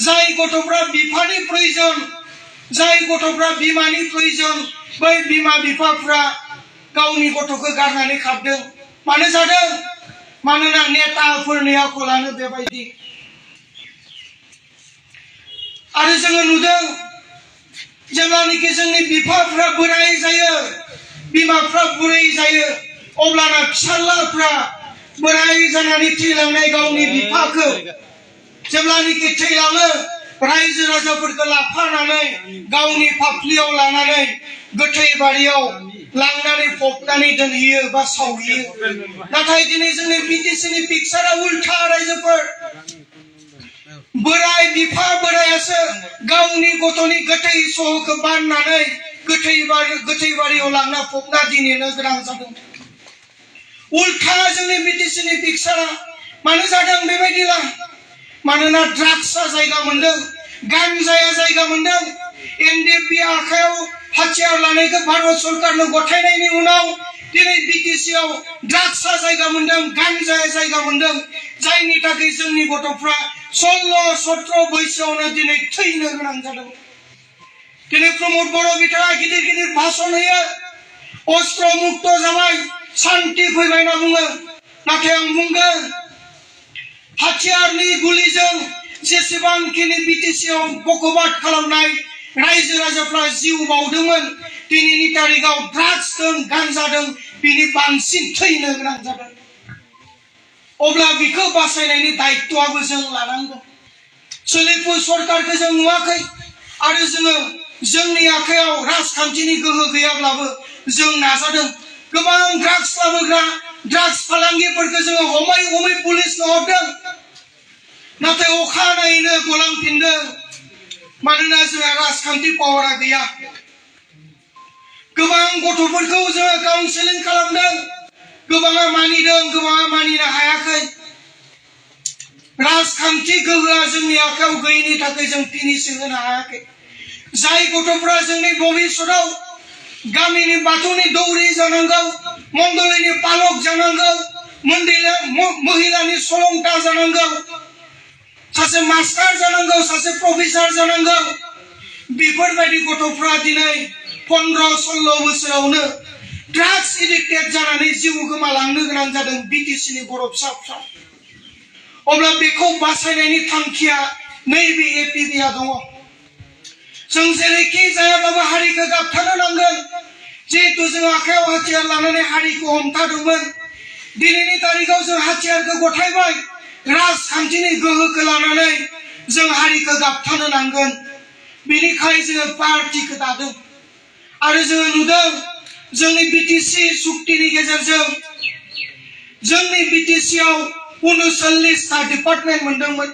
जाय गथ'फ्रा बिफानि प्रयोजन जाय गथ'फ्रा बिमानि प्रयोजन बै बिमा बिफाफ्रा गावनि गथ'खौ गारनानै खारदों मानो जादों मानोना नेताफोरनि आखलानो बेबायदि आरो जोङो नुदों जेब्लानोखि जोंनि बिफाफ्रा बोराय जायो बिमाफ्रा बुरै जायो अब्लाना फिसाज्लाफ्रा बोराय जानानै थैलांनाय गावनि बिफाखौ जेब्लानोखि थैलाङो रायजो राजाफोरखौ लाफानानै गावनि फाफ्लियाव लानानै गोथै बारियाव लांनानै फबनानै दोनहैयो बा सावहैयो। नाथाय दिनै जोंनि बिटिसिनि पिक्सारा उल्था रायजोफोर। बोराय बिफा बोरायासो गावनि गथ'नि गोथै सह'खौ बाननानै गोथै बारियाव लांना फबना दिनैनो गोनां जादों। उल्था जोंनि बिटिसिनि पिक्सारा मानो जादों बेबायदिला? मानोना ड्राग्सआ जायगा मोनदों, गान्जाया जायगा मोनदों। एनडिएफबि आखायाव हाथियार लानायखौ भारत सरकारनो गथायनायनि उनाव दिनै बिटिसिआव ड्राग्सआ जायगा मोनदों, गान्जाया जायगा मोनदों। जायनि थाखाय जोंनि गथ'फ्रा 16-17 बैसोआवनो दिनै थैनो गोनां जादों। दिनै प्रमद बर' बिथाङा गिदिर गिदिर भाषण होयो, अस्त्र मुक्त जाबाय, शान्ति फैबाय होनना बुङो। नाथाय आं बुंगोन, हाथियारनि गुलिजों जेसेबांखिनि बिटिसिआव बकबाद खालामनाय रायजो राजाफ्रा जिउ बाउदोंमोन, दिनैनि तारिखाव ड्राग्सजों गान्जादों बिनि बांसिन थैनो गोनां जादों। अब्ला बिखौ बासायनायनि दायित्वआबो जों लानांगोन। सोलिफु सरकारखौ जों नुवाखै आरो जोङो जोंनि आखायाव राजखान्थिनि गोहो गैयाब्लाबो जों नाजादों। गोबां ड्राग्स लाबोग्रा, ड्राग्स फालांगिफोरखौ जोङो हमै हमै पुलिसनो हरदों। नाथाय अखानायैनो गलांफिनदों। मानोना जोंहा राजखान्थि पावारा गैया। गोबां गथ'फोरखौ जोङो काउन्सेलिं खालामदों। गोबाङा मानिदों, गोबाङा मानिनो हायाखै। राजखान्थि गोहोआ जोंनि आखायाव गैयिनि थाखाय जों फिनिशिं होनो हायाखै। जाय गथ'फ्रा जोंनि भबिष्यताव गामिनि बाथौनि दौरि जानांगौ, मण्डलिनि पालक जानांगौ, महिलानि सलंता जानांगौ, सासे मास्टार जानांगौ, सासे प्रफेसर जानांगौ, बेफोरबायदि गथ'फ्रा दिनै 15-16 बोसोरावनो ड्राग्स एडिक्टेड जानानै जिउ गोमालांनो गोनां जादों बिटिसिनि बर' फिसाफ्रा। अब्ला बेखौ बासायनायनि थांखिया नैबे एपिबिआ दङ। जों जेरैखि जायाब्लाबो हारिखौ गाबथानो नांगोन। जिहेतु जों आखायाव हाथियार लानानै हारिखौ हमथादोंमोन, दिनैनि तारिखाव जों हाथियारखौ गथायबाय। राजखान्थिनि गोहोखौ लानानै जों हारिखौ गाबथानो नांगोन। बेनिखायनो जोङो पार्टिखौ दादों आरो जोङो नुदों जोंनि बिटिसि सुक्तिनि गेजेरजों जोंनि बिटिसिआव 39टा डिपार्टमेन्ट मोनदोंमोन।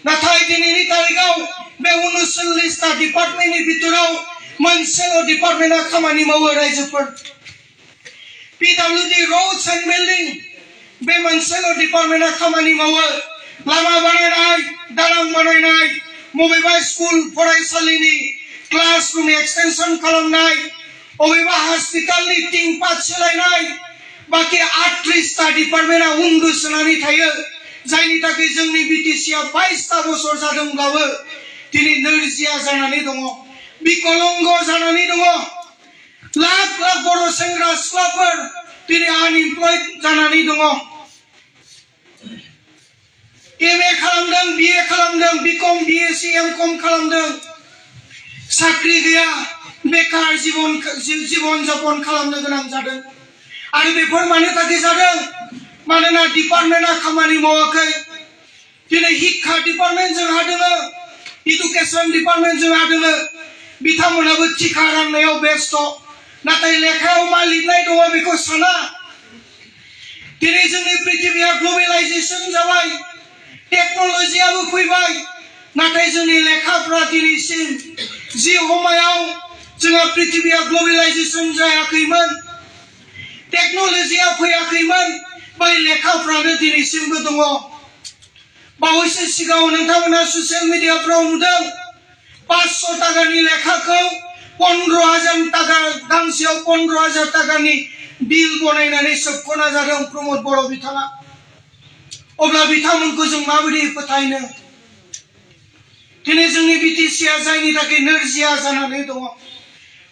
नाथाय दिनैनि तारिखाव बे 39टा डिपार्टमेन्टनि बिथोराव मोनसेल' डिपार्टमेन्टआ खामानि मावो रायजोफोर। पिडब्लिउडि रोड्स एन्ड बिल्डिं बे मोनसेल' डिपार्टमेन्टआ खामानि मावो। लामा बानायनाय, दालां बानायनाय, बबेबा स्कुल फरायसालिनि क्लासरुम एक्सटेनसन खालामनाय, बबेबा हस्पिटालनि टिं पात सोलायनाय, बाखि 38टा डिपार्टमेन्टआ उन्दुसोनानै थायो। जायनि थाखाय जोंनि बिटिसिआ 22टा बोसोर जादोंब्लाबो दिनै नोरजिया जानानै दङ, बिकलंग जानानै दङ। लाख लाख बर' सेंग्रा सिख्लाफोर दिनै आनइमप्लयड जानानै दङ। एमए खालामदों, बिए खालामदों, बिकम, बिएससि, एमकम खालामदों, साख्रि गैया, बेकार जीवन जापन खालामनो गोनां जादों। आरो बेफोर मानो थाखाय जादों? मानोना डिपार्टमेन्टआ खामानि मावाखै। दिनै शिक्षा डिपार्टमेन्ट जोंहा दोङो, इडुकेसन डिपार्टमेन्ट जोंहा दोङो, बिथांमोनाबो टिका राननायाव बेस्थ'। नाथाय लेखायाव मा लिरनाय दङ बेखौ साना। दिनै जोंनि पृथिबीया ग्लबेलाइजेसन जाबाय, टेक्न'लजियाबो फैबाय, नाथाय जोंनि लेखाफ्रा दिनैसिम जि समायाव जोंहा पृथिबीया ग्लबेलाइजेसन जायाखैमोन, टेक्न'लजिया फैयाखैमोन, बै लेखाफ्रानो दिनैसिमबो दङ। बावैसो सिगाङाव नोंथांमोना ससियेल मिडियाफ्राव नुदों 500 टाकानि लेखाखौ 15,000 टाका, गांसेयाव 15,000 टाकानि बिल बनायनानै सोबख'ना जादों प्रमद बर' बिथाङा। अब्ला बिथांमोनखौ जों माबोरै फोथायनो? दिनै जोंनि बिटिसिआ जायनि थाखाय नोरजिया जानानै दङ,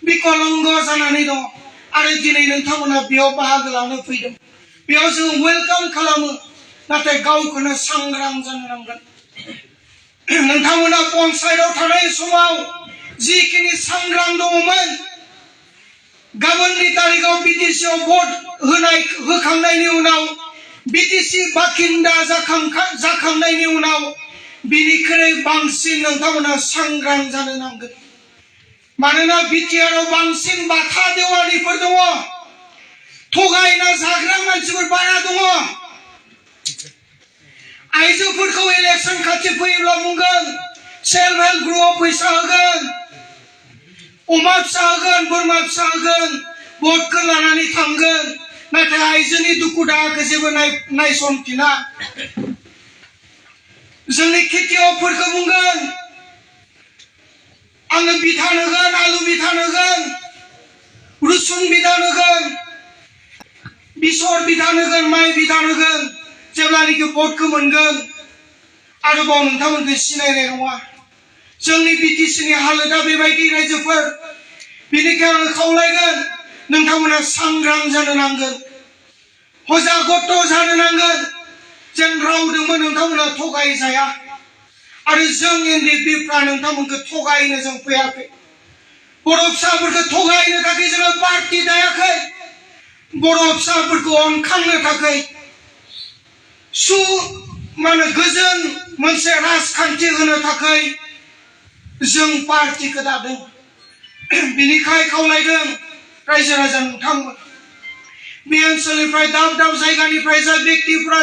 बिकलंग जानानै दङ आरो दिनै नोंथांमोना बेयाव बाहागो लानो फैदों। बेयाव जों वेलकाम खालामो, नाथाय गावखौनो सांग्रां जानो नांगोन। नोंथांमोना पन्चायतआव थानाय समाव जिखिनि सांग्रां दङमोन, गाबोननि तारिखाव बिटिसिआव भट होखांनायनि उनाव, बिटिसि बाखिन्दा जाखांनायनि उनाव बिनिख्रुइ बांसिन नोंथांमोना सांग्रां जानो नांगोन मानोना बिटिआरआव बांसिन बाथा देवानिफोर दङ थगायना जाग्रा मानसिफोर बारा दङ आइजोफोरखौ इलेक्सन खाथि फैयोब्ला बुंगोन सेल्फ हेल्प ग्रुपआव फैसा होगोन अमा फिसा होगोन बोरमा फिसा होगोन भटखौ लानानै थांगोन नाथाय आइजोनि दुखु दाहाखौ जेबो नायसनफिना जोंनि खेतियकफोरखौ बुंगोन आङो बिधान होगोन आलु बिधान होगोन रुसुन बिधान होगोन बेसर बिधान होगोन माइ बिधान होगोन जेब्लानिकि भटखौ मोनगोन आरोबाव नोंथांमोनखौ सिनायनाय नङा जोंनि बिटिसिनि हालोदा बेबायदि रायजोफोर बेनिखायनो आङो खावलायगोन नोंथांमोना सांग्रां जानो नांगोन हजागत जानो नांगोन जेन रावजोंबो नोंथांमोना थगायजाया आरो जों एनडिएफबिफ्रा नोंथांमोनखौ थगायनो जों फैयाखै बर' फिसाफोरखौ थगायनो थाखाय जोङो पार्टि दायाखै बर' फिसाफोरखौ अनखांनो थाखाय गोजोन मोनसे राजखान्थि होनो थाखाय जों पार्टिखौ दादों बिनिखाय खावलायदों रायजो राजा नोंथांमोन बे ओनसोलनिफ्राय दाब दाब जायगानिफ्राय जा व्यक्तिफोरा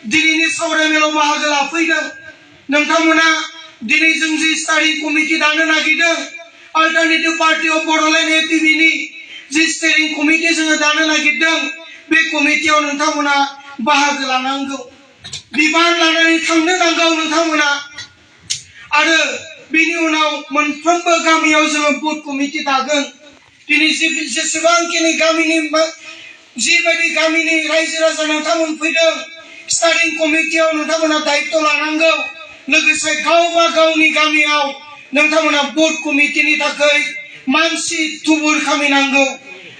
दिनैनि सावरायमेलाव बाहागो लाफैदों नोंथांमोना दिनै जों जि स्टाडिं कमिटि दानो नागिरदों अल्टारनेटिभ पार्टी अफ बड'लेण्ड एपिबिनि जि स्टेरिं कमिटि जोङो दानो नागिरदों बे कमिटियाव नोंथांमोना बाहागो लानांगौ बिबान लानानै थांनो नांगौ नोंथांमोना आरो बिनि उनाव मोनफ्रोमबो गामियाव जोङो बुथ कमिटि दागोन दिनै जेसेबांखिनि गामिनि जिबायदि गामिनि रायजो राजा नोंथांमोन फैदों स्टाडिं कमिटियाव नोंथांमोना दायित्व लानांगौ लोगोसे गावबा गावनि गामियाव नोंथांमोना बुथ कमिटिनि थाखाय मानसि थुबुर खालामनांगौ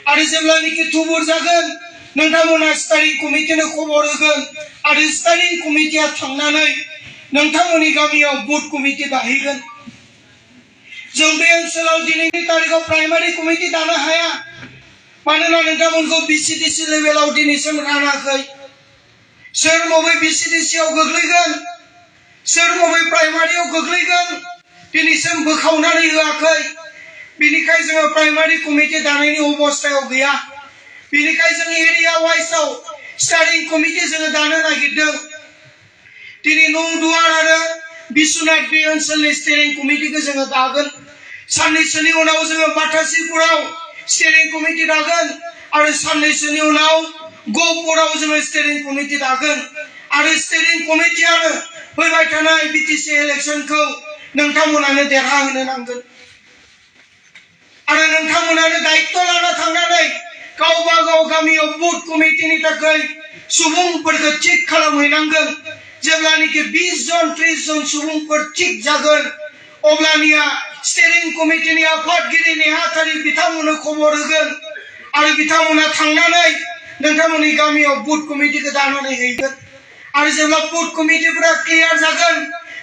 आरो जेब्लानिकि थुबुर जागोन नोंथांमोना स्टाडिं कमिटिनो खबर होगोन आरो स्टाडिं कमिटिया थांनानै नोंथांमोननि गामियाव बुथ कमिटि दाहैगोन जों बे ओनसोलाव दिनैनि तारिखाव प्राइमारि कमिटि दानो हाया मानोना नोंथांमोनखौ बिसिडिसि लेभेलाव दिनैसिम रानाखै सोर बबे बिसिडिसिआव गोग्लैगोन सोर बबे प्राइमारियाव गोग्लैगोन दिनैसिम बोखावनानै होआखै बिनिखाय जोङो प्राइमारि कमिटि दानायनि अबस्थायाव गैया बिनिखाय जों एरिया वाइजआव स्टाडिं कमिटि जोङो दानो नागिरदों दिनै नौदुवार आरो बिश्वनाथ बे ओनसोलनि स्टेरिं कमिटिखौ जोङो दागोन साननैसोनि उनाव जोङो बाटासिपुराव स्टेरिं कमिटि दागोन आरो साननैसोनि उनाव गहपुराव जोङो स्टेरिं कमिटि दागोन आरो स्टेरिं कमिटियानो फैबाय थानाय बिटिसि इलेक्सनखौ नोंथांमोनानो देरहाहोनो नांगोन आरो नोंथांमोनानो दायित्व लाना थांनानै गावबा गाव गामियाव बुथ कमिटिनि थाखाय सुबुंफोरखौ थिक खालामहैनांगोन जेब्लानिकि 20 जन 30 जन सुबुंफोर थिक जागोन अब्लानिया स्टेरिं कमिटिनि आफादगिरि नेहाथारि बिथांमोननो खबर होगोन आरो बिथांमोना थांनानै नोंथांमोननि गामियाव बुथ कमिटिखौ दानानै हैगोन आरो जेब्ला बुथ कमिटिफोरा क्लियार जागोन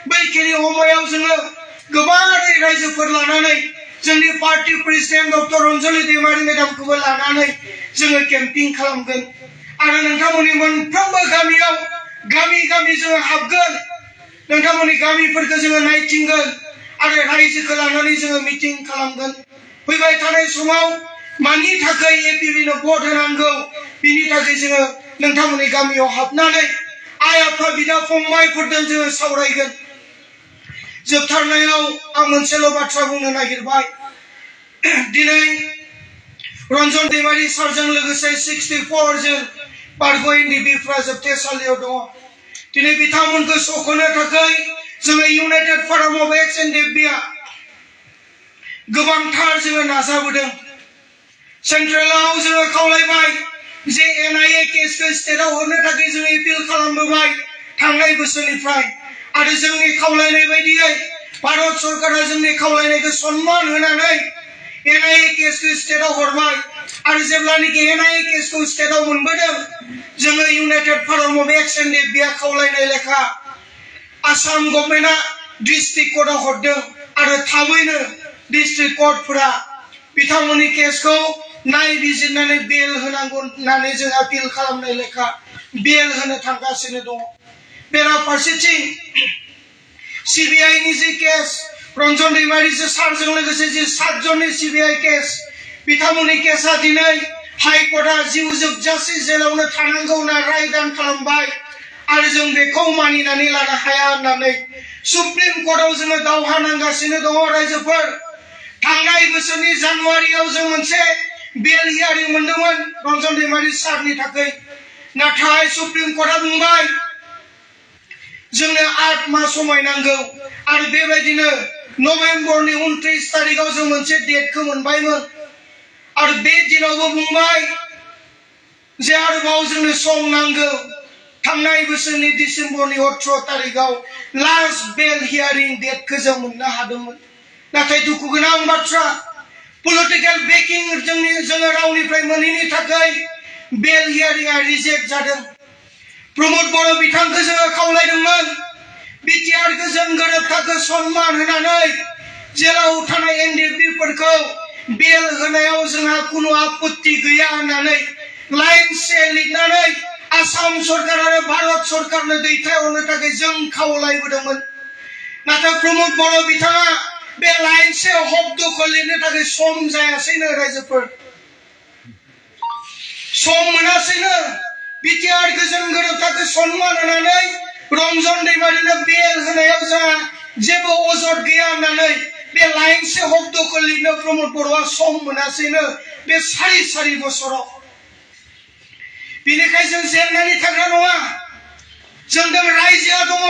बैखिनि समायाव जोङो गोबाङै रायजोफोर लानानै जोंनि पार्टी प्रेसिडेन्ट डक्टर रन्जलि दैमारी मेडामखौबो लानानै जोङो केम्पिं खालामगोन आरो नोंथांमोननि मोनफ्रोमबो गामियाव गामि गामि जोङो हाबगोन नोंथांमोननि गामिफोरखौ जोङो नायथिंगोन आरो रायजोखौ लानानै जोङो मिटिं खालामगोन फैबाय थानाय समाव मानि थाखाय एपिबिनो भट होनांगौ बिनि थाखाय जोङो नोंथांमोननि गामियाव हाबनानै आइ आफा बिदा फंबायफोरजों जोङो सावरायगोन जोबथारनायाव आं मोनसेल' बाथ्रा बुंनो नागिरबाय दिनै रन्जन दैमारी सारजों लोगोसे 64 जों बारग' एनडिएफबिफ्रा जोबथेसालियाव दङ दिनै बिथांमोनखौ सख'नो थाखाय जोङो इउनाइटेड फराम अफ एक्स एनडिएफबिआ गोबांथार जोङो नाजाबोदों सेन्ट्रेलाव जोङो खावलायबाय जे एनआईए केसखौ स्टेटआव हरनो थाखाय जोङो एपिल खालामबोबाय थांनाय बोसोरनिफ्राय आरो जोंनि खावलायनाय बायदियै भारत सरकारा जोंनि खावलायनायखौ सन्मान होनानै एनआईए केसखौ स्टेटआव हरबाय आरो जेब्लानिकि एनआईए केसखौ स्टेटआव मोनबोदों जोङो इउनाइटेड फराम अफ एक्स एनडिएफबिआ खावलायनाय लेखा आसाम गभर्नमेन्टआ डिस्ट्रिक्ट कर्टआव हरदों आरो थाबैनो डिस्ट्रिक्ट कर्टफोरा बिथांमोननि केसखौ नायबिजिरनानै बेल होनांगौ होननानै जों आपिल खालामनाय लेखा बेल होनो थांगासिनो दङ बेराफारसेथिं CBI नि जे केस रन्जन दैमारि जे सारजों लोगोसे जे 7 जननि CBI केस बिथांमोननि केसा दिनै हाइकर्टआ जिउ जोबजासे जेलावनो थानांगौ होनना रायदान खालामबाय आरो जों बेखौ मानिनानै लानो हाया होननानै सुप्रिम कर्टआव जोङो दावहा नांगासिनो दङ रायजोफोर थांनाय बोसोरनि जानुवारियाव जों मोनसे बेल हियारिं मोनदोंमोन रन्जन दैमारि सारनि थाखाय नाथाय सुप्रिम कर्टआ बुंबाय जोंनो 8 मास समय नांगौ आरो बेबायदिनो नभेम्बरनि 29 तारिखआव जों मोनसे डेटखौ मोनबायमोन आरो बे दिनावबो बुंबाय जे आरोबाव जोंनो सम नांगौ थांनाय बोसोरनि डिसेम्बरनि 18 तारिखआव लास्ट बेल हियारिं डेटखौ जों मोननो हादोंमोन नाथाय दुखु गोनां बाथ्रा पलिटिकल बेकिं जोङो रावनिफ्राय मोनैनि थाखाय बेल हियारिंआ रिजेक्ट जादों प्रमोद बर' बिथांखौ जोङो खावलायदोंमोन बिटिआरखौ जों गोरोबथाखौ सन्मान होनानै जेराव थानाय एनडिएफबिफोरखौ बेल होनायाव जोंहा कुनु आपत्ति गैया होननानै लाइनसे लिरनानै आसाम सरकार आरो भारत सरकारनो दैथायहरनो थाखाय जों खावलायबोदोंमोन नाथाय प्रमोद बर' बिथाङा बे लाइनसे हब्दखौ लिरनो थाखाय सम जायासैनो रायजोफोर सम मोनासैनो बिटिआरखौ जों गोरोबथाखौ सन्मान होनानै रन्जन दैमारिनो बेल होनायाव जोंहा जेबो अजद गैया होननानै बे लाइनसे हब्दखौ लिरनो प्रमोद बर'आ सम मोनासैनो बे सारि बोसोराव बेनिखायनो जों जेंनानि थाग्रा नङा जोंजों रायजोआ दङ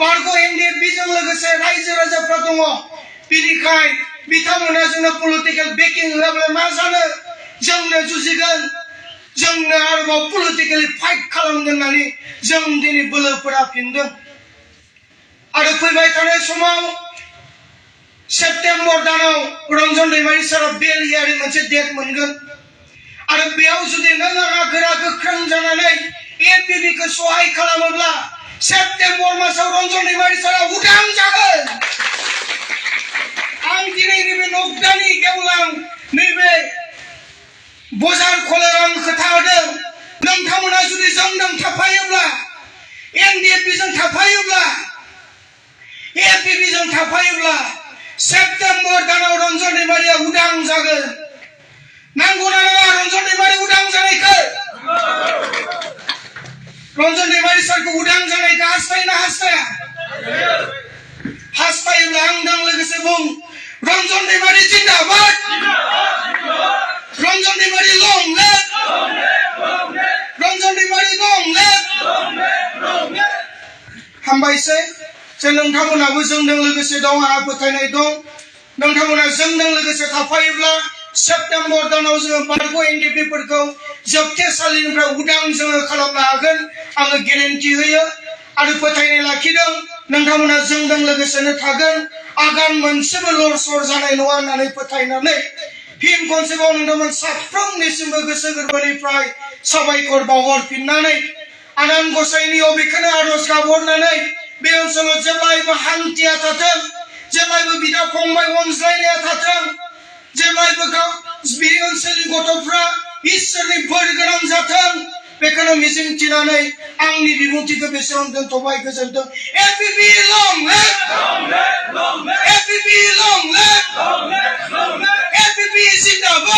बारग' एनडिएफबिजों लोगोसे रायजो राजाफ्रा दङ बेनिखाय बिथांमोना जोंनो पलिटिकल बेकिं होआब्ला मा जानो जोंनो जुजिगोन जोंनो आरोबाव पलिटिकली फाइट खालामगोन होननानै जों दिनै बोलोफोरा फिनदों आरो फैबाय थानाय समाव सेप्तेम्बर दानाव रन्जन दैमारि सारा बेल हियारिं मोनसे डेट मोनगोन आरो बेयाव जुदि नों आंहा गोरा गोख्रों जानानै एपिबिखौ सहाय खालामोब्ला सेप्तेम्बर मासाव रन्जन दैमारि सारा उदां जागोन आं दिनै नैबे नगदानि गेवलां नैबे बजार खलायाव आं खोथा होदों नोंथांमोना जुदि जोंजों थाफायोब्ला एनडिएफबिजों थाफायोब्ला एपिबिजों थाफायोब्ला सेप्तेम्बर दानाव रन्जन दैमारिया उदां जागोन नांगौना नङा रन्जन दैमारि उदां जानायखौ रन्जन दैमारि सारखौ उदां जानायखौ हास्थायोना हास्थाया हास्थायोब्ला आंजों लोगोसे बुं रन्जन दैमारि जिन्दाबाद रन्जन दैमारि लं लिभ रन्जन दैमारि लं लिभ हामबायसै जे नोंथांमोनाबो जोंजों लोगोसे दं आंहा फोथायनाय दं नोंथांमोना जोंजों लोगोसे थाफायोब्ला सेप्तेम्बर दानाव जोङो बारग' एनडिएफबिफोरखौ जोबथेसालिनिफ्राय उदां जोङो खालामनो हागोन आङो गेरेन्टि होयो आरो फोथायनाय लाखिदों नोंथांमोना जोंजों लोगोसेनो थागोन आगान मोनसेबो लरसर जानाय नङा होननानै फोथायनानै फिन खनसेबाव नोंथांमोन साफ्रोमनिसिमबो गोसो गोरबोनिफ्राय साबायखर बावहरफिननानै आनान गसाइनियाव बेखौनो आरज गाबहरनानै बे ओनसोलाव जेब्लायबो हान्थिया थाथों जेब्लायबो बिदा फंबाय अनज्लायनाया थाथों जेब्लायबो बे ओनसोलनि गथ'फ्रा इसोरनि बोर गोनां जाथों बेखौनो मिजिंथिनानै आंनि बिबुंथिखौ बेसेबां दोनथ'बाय गोजोनथों एपिबि लं लिभ एपिबि लं लिभ एपिबि जिन्दाबाद